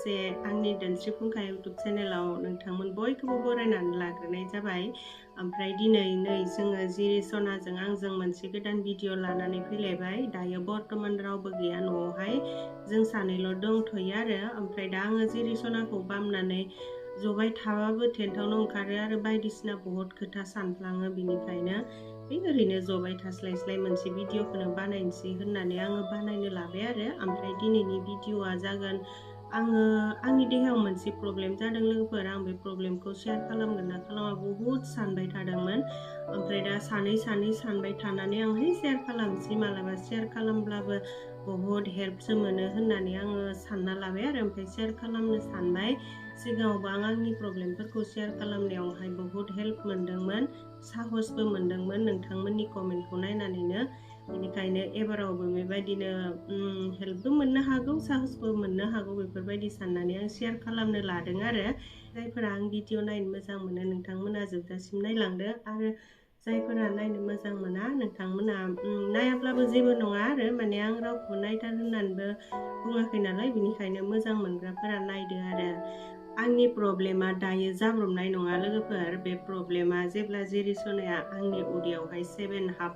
लोगोसे आंनि दोनस्रि फुंखा इउटुब चेनेलाव नोंथांमोन बयखौबो बरायनानै लाग्रोनाय जाबाय। ओमफ्राय दिनै नै जोङो जिरि सनाजों आंजों मोनसे गोदान भिडिअ लानानै फैलायबाय। दायो बर्तमान रावबो गैया न'आवहाय, जों सानैल' दंथ'यो आरो। ओमफ्राय दा आङो जिरि सनाखौ बामनानै जबाय थाबाबो टेन्टावनो ओंखारो आरो बायदिसिना बहुत खोथा सानफ्लाङो। बिनिखायनो ओरैनो जबाय थास्लायस्लाय मोनसे भिडिअखौनो बानायनोसै होननानै आङो बानायनो लाबाय आरो। ओमफ्राय दिनैनि भिडिअआ जागोन, आङो आंनि देहायाव मोनसे प्रब्लेम जादों लोगोफोर। आं बे प्रब्लेमखौ शेयार खालामगोन ना खालामा बहुद सानबाय थादोंमोन। ओमफ्राय दा सानै सानबाय थानानै आं शेयार खालामसै, मालाबा शेयार खालामब्लाबो बहुद हेल्पसो मोनो होननानै आङो सानना लाबाय आरो। ओमफ्राय शेयार खालामनो सानबाय। सिगाङावबो आं आंनि प्रब्लेमफोरखौ शेयार खालामनायावहाय बहुद हेल्प मोनदोंमोन, साहसबो मोनदोंमोन नोंथांमोननि कमेन्टखौ नायनानैनो। बेनिखायनो एबारावबो बेबायदिनो हेल्पबो मोननो हागौ, साहसबो मोननो हागौ, बेफोरबायदि साननानै आं शेयार खालामनो लादों आरो। जायफोरा आं भिडिअ नायनो मोजां मोनो नोंथांमोना जोबजासिम नायलांदो, आरो जायफोरा नायनो मोजां मोना नोंथांमोना नायाब्लाबो जेबो नङा आरो। माने आं रावखौबो नायथार होननानैबो बुङाखै नालाय, बेनिखायनो मोजां मोनग्राफोरा नायदो आरो। आंनि प्रब्लेमा दायो जाब्रबनाय नङा लोगोफोर। बे प्रब्लेमा जेब्ला जिरि सनाया आंनि उदैयावहाय 7.5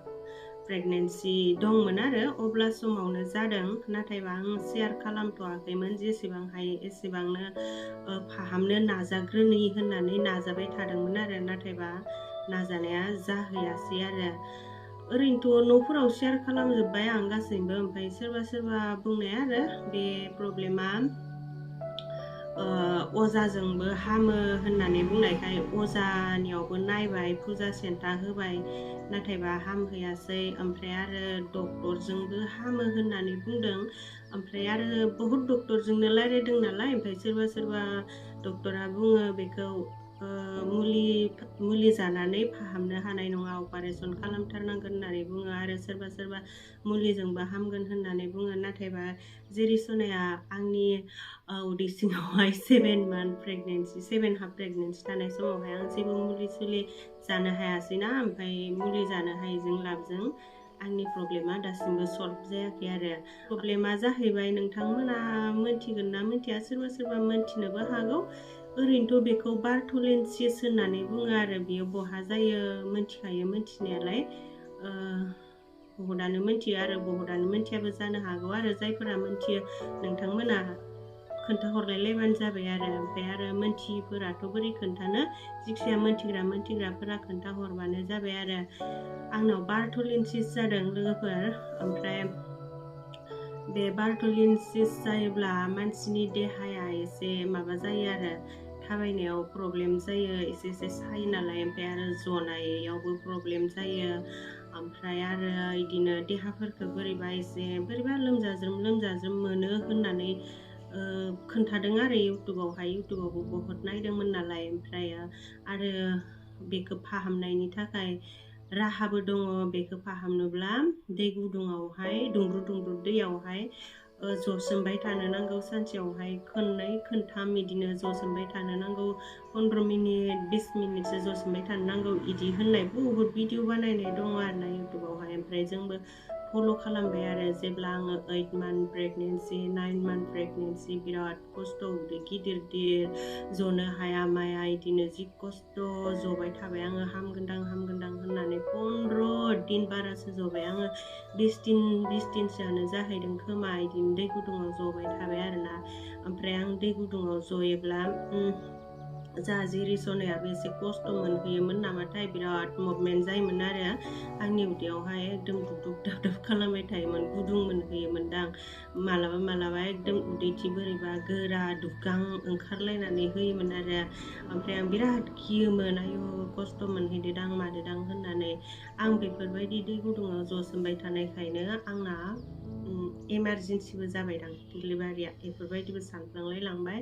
प्रेगनेन्सि दंमोन आरो, अब्ला समावनो जादों। नाथायबा आं शेयार खालामथ'वाखैमोन, जेसेबां हायो एसेबांनो फाहामनो नाजाग्रोनि होननानै नाजाबाय थादोंमोन आरो। नाथायबा नाजानाया जाहैयासै आरो। ओरैनोथ' न'फोराव शेयार खालामजोब्बाय आं गासैबो। ओमफ्राय सोरबा बुंनाय आरो बे प्रब्लेमा अजाजोंबो हामो होननानै बुंनायखाय अजानियावबो नायबाय, फुजा सेन्टा होबाय, नाथायबा हामहैयासै। ओमफ्राय आरो डक्टरजोंबो हामो होननानै बुंदों। ओमफ्राय आरो बहुत डक्टरजोंनो रायज्लायदों नालाय, ओमफ्राय सोरबा डक्टरा बुङो बेखौ मुलि जानानै फाहामनो हानाय नङा, अपारेसन खालामथारनांगोन होननानै बुङो। आरो सोरबा मुलिजोंबो हामगोन होननानै बुङो। नाथायबा जिरि सनाया आंनि उदै सिङावहाय 7.5 प्रेगनेन्सि थानाय समावहाय आं जेबो मुलि जानो हायासैना। ओमफ्राय मुलि जानो हायैजों लाबजों आंनि प्रब्लेमा दासिमबो सल्भ जायाखै आरो। प्रब्लेमा जाहैबाय, नोंथांमोना मोनथिगोन ना मिथिया, सोरबा मोनथिनोबो हागौ। ओरैनोथ' बेखौ बार्थ'लेन्सिस होननानै बुङो आरो। बेयो बहा जायो मोनथिखायो मोनथिनायालाय, बहुदानो मोनथियो आरो बहुदानो मोनथियाबो जानो हागौ आरो। जायफोरा मोनथियो नोंथांमोना खोन्थाहरलायलायबानो जाबाय आरो। ओमफ्राय आरो मोनथियिफोराथ' बोरै खोन्थानो, जिखिजाया मोनथिग्राफोरा खोन्थाहरबानो जाबाय आरो। आंनाव बार्थ'लेन्सिस जादों लोगोफोर। ओमफ्राय बे बार्थ'लेन्सिस जायोब्ला मानसिनि देहाया एसे माबा जायो आरो, थाबायनायाव प्रब्लेम जायो, एसे सायो नालाय। ओमफ्राय आरो जनायावबो प्रब्लेम जायो। ओमफ्राय आरो बिदिनो देहाफोरखौ बोरैबा लोमजाज्रोम मोनो होननानै खोन्थादों आरो। इउटुबावबो बहुत नायदोंमोन नालाय। ओमफ्राय आरो बेखौ फाहामनायनि थाखाय राहाबो दङ। बेखौ फाहामनोब्ला दै गुदुङावहाय, दुंब्रुद दैयावहाय जसोमबाय थानो नांगौ। सानसेयावहाय खननै खनथाम बिदिनो जसोमबाय थानो नांगौ। 15 मिनिट 20 मिनिटसो जसोमबाय थानो नांगौ, इदि होननाय बहुत भिडिअ बानायनाय दङ आरो ना इउटुबावहाय। ओमफ्राय जोंबो फल' खालामबाय आरो। जेब्ला आङो 8 मान्थ प्रेगनेन्सि 9 मान्थ प्रेगनेन्सि, बिराद खस्थ', उदै गिदिर जनो हाया माया, बिदिनो जि खस्थ' जबाय थाबाय आङो। हामगोनदां होननानै 15 दिन बारासो जबाय आङो। 20 दिनसोआनो जाहैदों खोमा, बिदिनो दै गुदुङाव जबाय थाबाय आरोना। ओमफ्राय आं दै गुदुङाव जयोब्ला जा जिरि सनायाबो एसे खस्थ' मोनहैयोमोन नामाथाय, बिराद मुभमेन्ट जायोमोन आरो। आंनि उदैयावहाय एकदम दुब दाब खालामबाय थायोमोन, गुदुं मोनहैयोमोन दां। मालाबा एकदम उदैथि बोरैबा गोरा दुगां ओंखारलायनानै होयोमोन आरो। ओमफ्राय आं बिराद गियोमोन, आयु खस्थ' मोनहैदोदां मादोदां होननानै। आं बेफोरबायदि दै गुदुङाव जसोमबाय थानायखायनो आंना इमारजेन्सिबो जाबायदां डिलिभारिया, बेफोरबायदिबो सानफ्लांलाय लांबाय।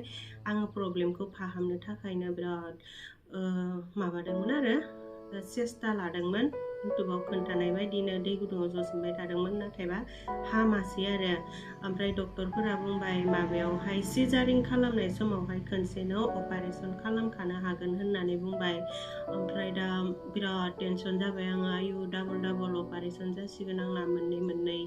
आङो प्रब्लेमखौ फाहामनो थाखायनो बिराद माबादोंमोन आरो, सेस्था लादोंमोन। इउटुबाव खोन्थानाय बायदिनो दै गुदुङाव जसोमबाय थादोंमोन, नाथायबा हामासै आरो। ओमफ्राय डक्टरफोरा बुंबाय माबायावहाय सिजारिं खालामनाय समावहाय खनसेनो अपारेसन खालामखानो हागोन होननानै होननानै बुंबाय ओमफ्राय दा बिराद टेनसन जाबाय आङो आयु डाबल अपारेसन जासिगोन आंना मोननै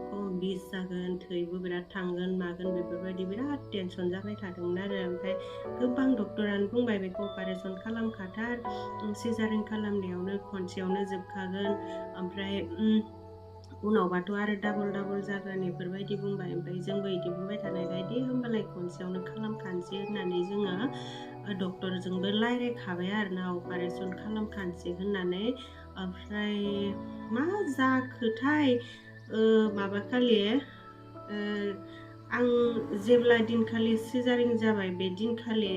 खम बिस जागोन थैबो बिराद थांगोन मागोन बेफोरबायदि बिराद टेनसन जाबाय थादोंमोन आरो ओमफ्राय गोबां डक्टरानो बुंबाय बेखौ अपारेसन खालामखाथार सिजारिन खालामनायावनो खनसेयावनो जोबखागोन ओमफ्राय उनावबाथ' आरो डाबल जागोन बेफोरबायदि बुंबाय ओमफ्राय जोंबो बिदि बुंबाय थानायखाय दे होमबालाय खनसेयावनो खालामखानोसै होननानै जोङो डक्टरजोंबो रायज्लायखाबाय आरोना अपारेसन खालामखानोसै होननानै ओमफ्राय मा जाखोथाय माबाखालि आं जेब्ला दिनखालि सिजारिन जाबाय बे दिनखालि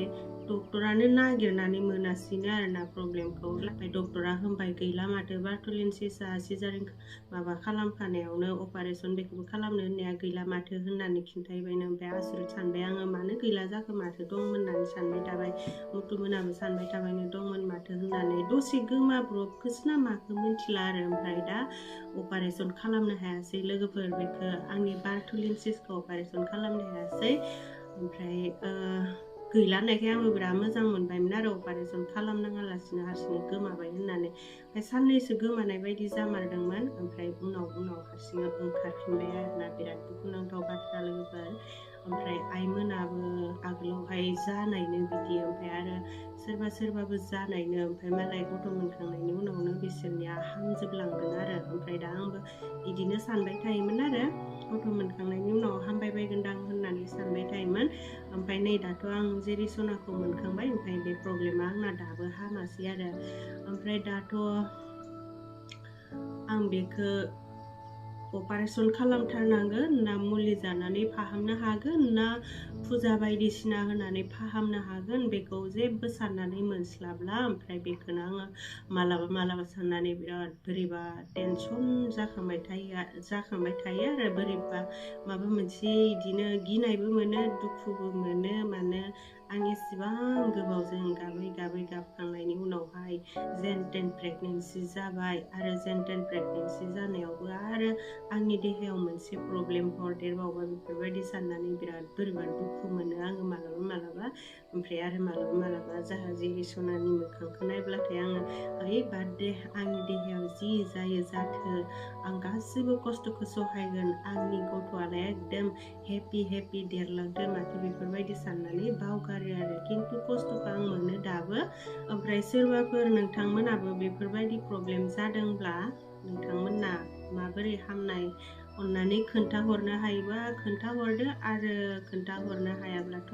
डक्टरानो नागिरनानै मोनासैनो आरोना प्रब्लेमखौ ओमफ्राय डक्टरा होनबाय गैला माथो बार्टुलिनसिसआ सिजारिन माबा खालामखानायावनो अपारेसन बेखौबो खालामनो होननाया गैला माथो होननानै खिन्थायबायनो ओमफ्राय आसरित सानबाय आङो मानो गैला जाखो माथो दंमोन होननानै सानबाय थाबाय मुथुमोनाबो सानबाय थाबायनो दंमोन माथो होननानै दसे गोमाब्रबखोसो ना माखो मिथिला आरो ओमफ्राय दा अपारेसन खालामनो हायासै लोगोफोर बेखौ आंनि बार्टुलिनसिसखौ अपारेसन खालामनो हायासै ओमफ्राय गैला होननायखाय आंबो बिराद मोजां मोनबायमोन आरो अपारेसन खालामनाङालासिनो हारसिङै गोमाबाय होननानै ओमफ्राय साननैसो गोमानाय बायदि जामारदोंमोन ओमफ्राय उनाव हारसिङै ओंखारफिनबाय आरोना बिराद दुखुनांथाव बाथ्रा लोगोफोर ओमफ्राय आइमोनाबो आगोलावहाय जानायनो बिदि ओमफ्राय आरो सोरबाबो जानायनो ओमफ्राय मालाय गथ' मोनखांनायनि उनावनो बिसोरनिया हामजोबलांदों आरो ओमफ्राय दा आंबो बिदिनो सानबाय थायोमोन आरो गथ' मोनखांनायनि उनाव हामबाय बायगोनदां होननानै सानबाय थायोमोन ओमफ्राय नै दाथ' आं जेरै सनाखौ मोनखांबाय ओमफ्राय बे प्रब्लेमा आंना दाबो हामासै आरो ओमफ्राय दाथ' आं बेखौ अपारेसन खालामथारनांगोन ना मुलि जानानै फाहामनो हागोन ना फुजा बायदिसिना होनानै फाहामनो हागोन बेखौ जेबो साननानै मोनस्लाबला ओमफ्राय बेखौनो आङो मालाबा साननानै बिराद बोरैबा टेनसन जाखांबाय थायो आरो बोरैबा माबा मोनसे बिदिनो गिनायबो मोनो दुखुबो मोनो मानो आं एसेबां गोबावजों गाबै गाबखांनायनि उनावहाय जेन प्रेगनेन्सि जाबाय आरो जेन प्रेगनेन्सि जानायावबो आरो आंनि देहायाव मोनसे प्रब्लेम हरदेरबावबाय बेफोरबायदि साननानै बिराद बोरैबा दुखु मोनो आङो मालाबा ओमफ्राय आरो मालाबा जाहा जेरै सनानि मोखांखौ नायब्लाथाय आङो ओइ बाद दे आंनि देहायाव जि जायो जाथो आं गासैबो खस्थ'खौ सहायगोन आंनि गथ'आलाय एकदम हेपि देरलांदो माथो बेफोरबायदि साननानै बावगारो आरो खिन्थु खस्थ'खौ आं मोनो दाबो ओमफ्राय सोरबाफोर नोंथांमोनाबो बेफोरबायदि प्रब्लेम जादोंब्ला नोंथांमोना माबोरै हामनाय अननानै खोन्थाहरनो हायोबा खोन्थाहरदो आरो खोन्थाहरनो हायाब्लाथ'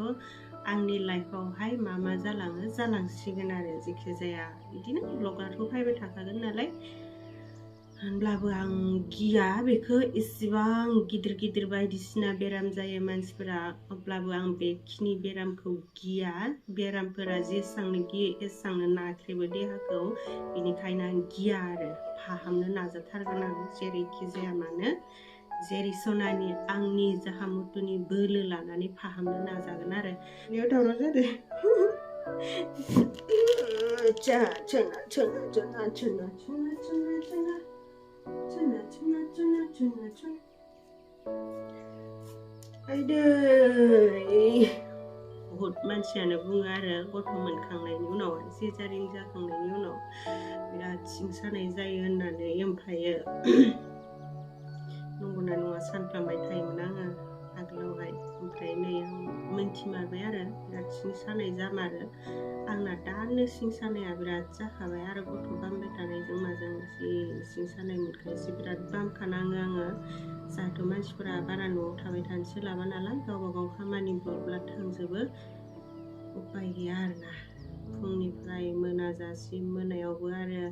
आंनि लाइफआवहाय मा जालाङो जालांसिगोन आरो जेखि जाया बिदिनो ब्लगारथ' फैबाय थाखागोन नालाय होनब्लाबो आं गिया बेखौ इसेबां गिदिर बायदिसिना बेराम जायो मानसिफोरा अब्लाबो आं बेखिनि बेरामखौ गिया बेरामफोरा जेसांनो गियो एसांनो नाख्रेबो देहाखौ बेनिखायनो आं गिया आरो फाहामनो नाजाथारगोन आं जेरैखि जाया मानो जेरै सनानि आंनि जाहा मुथुनि बोलो लानानै फाहामनो नाजागोन आरो बेयाव दावराव जादों बहुद मानसियानो बुङो आरो गथ' मोनखांनायनि उनाव सिजारिन जाखांनायनि उनाव बिराद सिं सानाय जायो होननानै ओमफ्रायो नंगौना नङा सानफ्लांबाय थायोमोन आङो आगोलावहाय ओमफ्राय नै आं मोनथिमारबाय आरो बिराद सिं सानाय जामारो आंना दानो सिं सानाया बिराद जाखाबाय आरो गथ' बामबाय थानायजों माजों जि सिं सानाय मोनखायसो बिराद बामखानाङो आङो जाहाथ' मानसिफोरा बारा न'आव थाबाय थानो सोलाबा नालाय गावबा खामानि बरब्ला थांजोबो उपाय गैया आरोना फुंनिफ्राय मोनाजासिम मोनायावबो आरो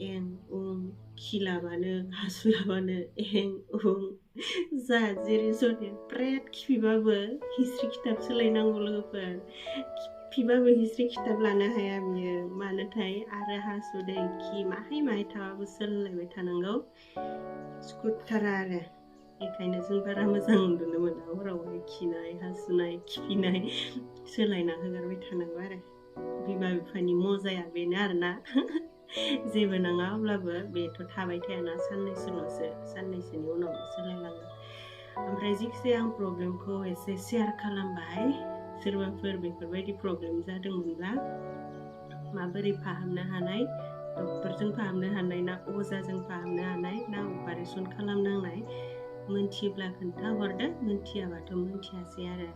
एं उं खिलाबानो हासुलाबानो एं उं जा जेरै सने प्रेद खिफिबाबो हिस्ट्रि खिथाब सोलायनांगौ लोगोफोर खिफिबाबो हिस्ट्रि खिथाब लानो हाया बियो मानोथाय आरो हासुदै खि माहाय थाबाबो सोलायबाय थानांगौ सुखुथारा आरो बेखायनो जों बारा मोजां उन्दुनो मोना हरावहाय खिनाय हासुनाय खिफिनाय सोलायना होगारबाय थानांगौ आरो बिमा बिफानि मजाया बेनो आरोना जेबो नङा अब्लाबो बेथ' थाबाय थायाना साननैसोनि उनाव सोलायलाङो ओमफ्राय जिखिजाया आं प्रब्लेमखौ एसे शेयार खालामबाय सोरबाफोर बेफोरबायदि प्रब्लेम जादोंमोनब्ला माबोरै फाहामनो हानाय, डक्टरजों फाहामनो हानाय ना अजाजों फाहामनो हानाय ना अपारेसन खालामनांनाय, मोनथियोब्ला खोन्थाहरदो, मोनथियाबाथ' मोनथियासै आरो।